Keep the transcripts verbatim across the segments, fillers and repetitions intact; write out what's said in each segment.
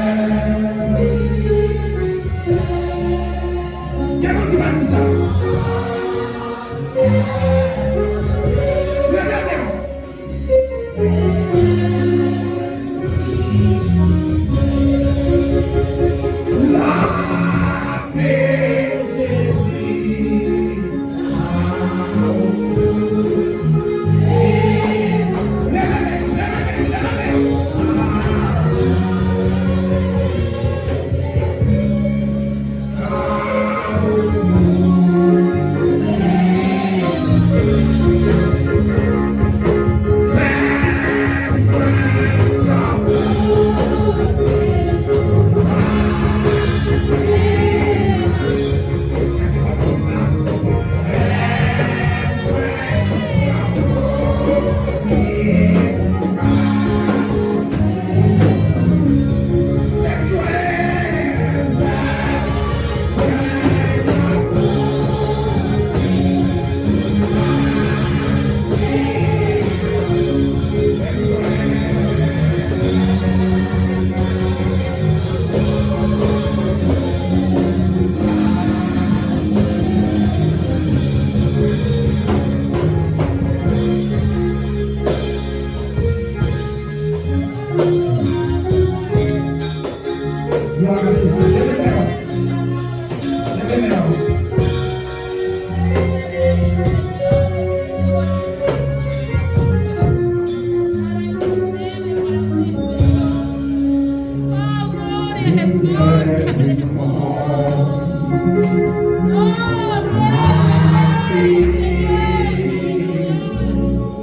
Gen moun ki pa di sa. Leve men w. Lape Jezi. Glwa a Jezi. Leve men w. Leve men w.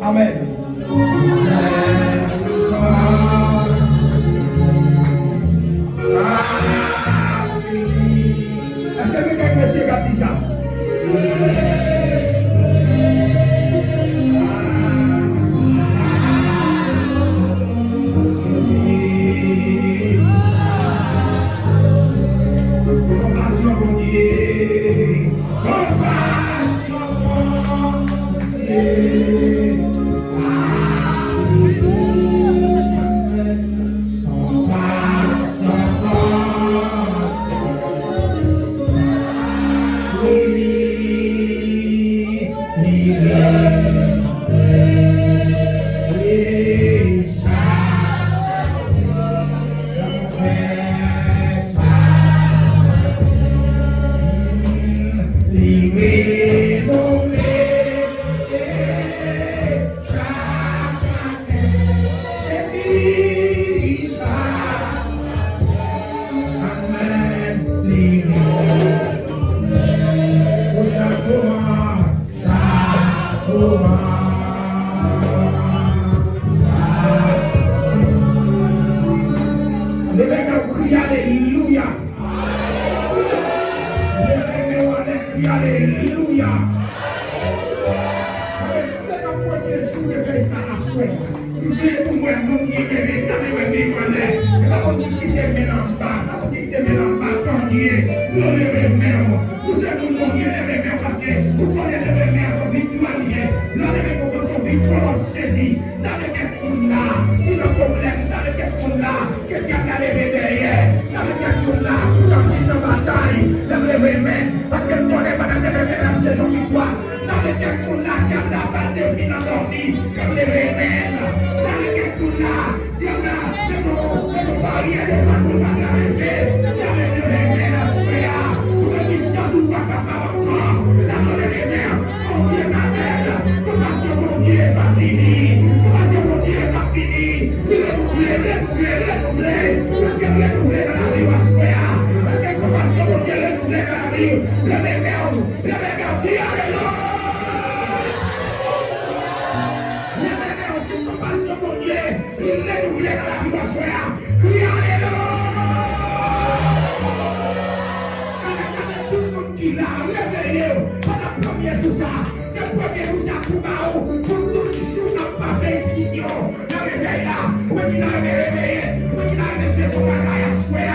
Amèn. Èske nou gen mesye k ap di sa? Konpasyon Bondye, konpasyon Bondye. Jezi, sa. Amèn. Li renouvle. Pou chak moman, chak moman, chak moman. Leve men w, kriye alelouya. Leve men w anlè, kriye alelouya. Leve nan premye jou revèy sa aswè. M vle pou m wè moun ki leve, gade wè men yo anlè. E pa moun ki kite men l anba, pa moun ki kite men l anba, Bondye, nou leve men w. Ou se moun Bondye, leve men w, paske ou konnen leve men an se yon viktwa li ye. Lè w leve men w, se yon viktwa w ap sezi. Gade kèk moun la ki nan pwoblèm, gade kèk moun la ke dyab la leve dèyè, gade kèk moun la ki santi l nan batay, lè m leve men, paske m konnen pandan m leve men, l ap sezi yon viktwa. Gade kèk moun la, dyab la bat defi nan dòmi, ke m leve men. Gade kèk moun la, dyab la met yon, met yon baryè devan l pou l pa travèse. Dyab la leve men aswè a, pou ke li santi l pa kapab ankò. Lè nou leve men, Bondye pa bèl, konpasyon Bondye pa fini, konpasyon Bondye pa fini. Li renouvle, renouvle, renouvle. Paske l renouvle nan lavi w aswè a. Paske konpasyon Bondye renouvle nan lavi w. Leve men w, leve men w, kriye alelouya. Leve men w, si konpasyon Bondye li renouvle nan lavi w aswè a. Kriye alelouya. Gade, gade tout moun ki la, reveye w pandan premye jou sa. Se premye jou sa pou ba ou, pou tout jou n ap pase isit yo. Nan revèy la, ou menm ki nan revèy reveye, ou menm ki nan revèy sezon bagay aswè a.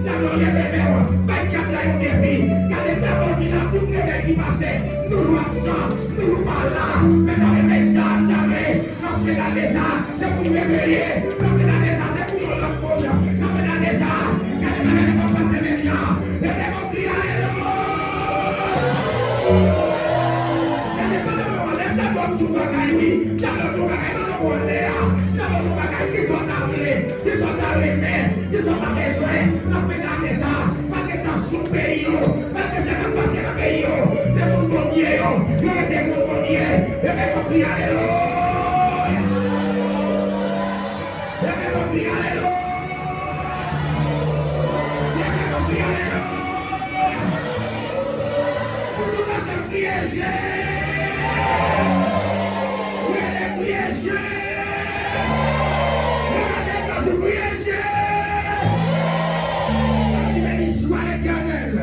Nan non leve men w, bay dyab la yon defi. Gade, nan non ki nan tout revèy ki pase, m toujou absan, m toujou pa la. Men nan revèy sa, m ta vle, n ap regade sa, se pou m reveye. N ap regade sa, se pou yon lòt moun. N ap regade sa, Renmen, kisa w pa bezwen, n ap regle afè sa. Malgre tansyon peyi yo, malgre sa k ap pase nan peyi yo, men moun Bondye yo, yo rete moun Bondye, yo gen pou kriye alelouya. Yo gen pou kriye alelouya. Yo gen pou kriye alelouya. Pou tout nèg kriye Jezi. Rele kriye Jezi. Rele plas ou kriye Jezi. Ki beni swa Letènèl.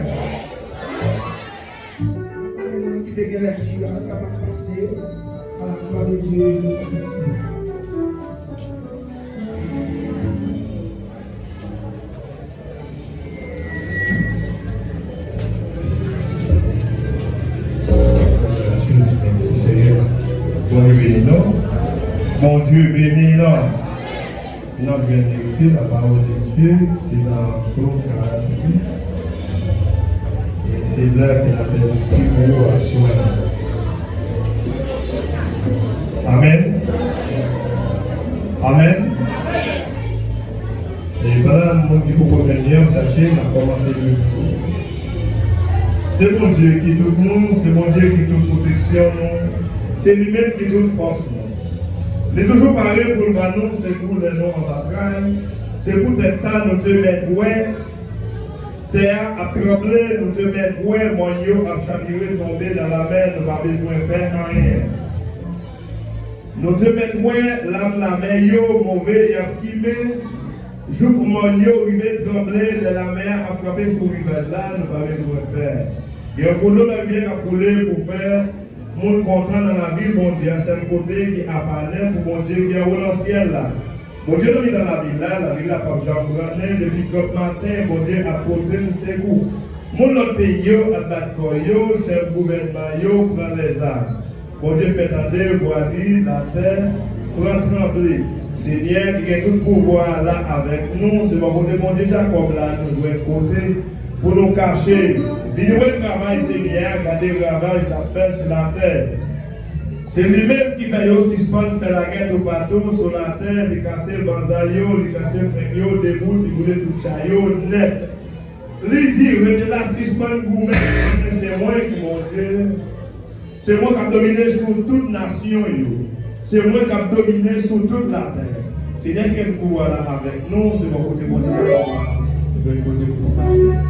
Ki te gen lèkti a, kapab pase à la gloire de Dieu. Bondye beni nou. Bondye beni nou. N ap jwenn lekti, la parole de Dieu, se nan Sòm karannsis. E se la ke n ap fè yon ti kou aswè a. Amèn. Amèn. E pandan moun ki poko jwenn li an chache, n ap kòmanse li. Se Bondye ki tout nou, se Bondye ki tout pwoteksyon nou, se li menm ki tout fòs nou. Li toujou pare pou l ban nou sekou lè nou an batay. Se poutèt sa nou te mèt wè tè a ap tranble, nou te mèt wè mòn yo ap chavire tonbe nan lamè, nou pa bezwen pè anyen. Nou te mèt wè lam lamè yo move, y ap kimen, jouk mòn yo rive tranble, lè lamè a ap frape sou rivaj la, nou pa bezwen pè. Gen yon koulou nan rivyè k ap koule pou fè moun kontan nan lavi Bondye a, sèl kote ki apa nen pou Bondye ki anwo nan syèl la. Bondye nan mitan lavil la, lavil la p ap janm pran nen, depi gròt maten, Bondye ap pote n sekou. Moun lòt peyi yo ap bat kò yo, chèf gouvènman yo pran lèzam. Bondye fè tande vwa li, latè pran tranble. Senyè ki gen tout pouvwa a la avèk nou, se bò kote Bondye Jakòb la nou jwenn kote pou nou kache. Vin wè travay Senyè a, gade ravaj l ap fè sou latè. Se li menm ki fè yo sispann fè lagè toupatou sou latè, li kase banza yo, li kase frenn yo, debout, li boule tout chay yo nèt. Li di, rete la, sispann goumen, paske se mwen ki Bondye. Se mwen k ap domine sou tout nasyon yo. Se mwen k ap domine sou tout latè. Senyè ki gen tout pouvwa la avèk nou, se bò kote Bondye la, nou jwenn kote pou nou kache.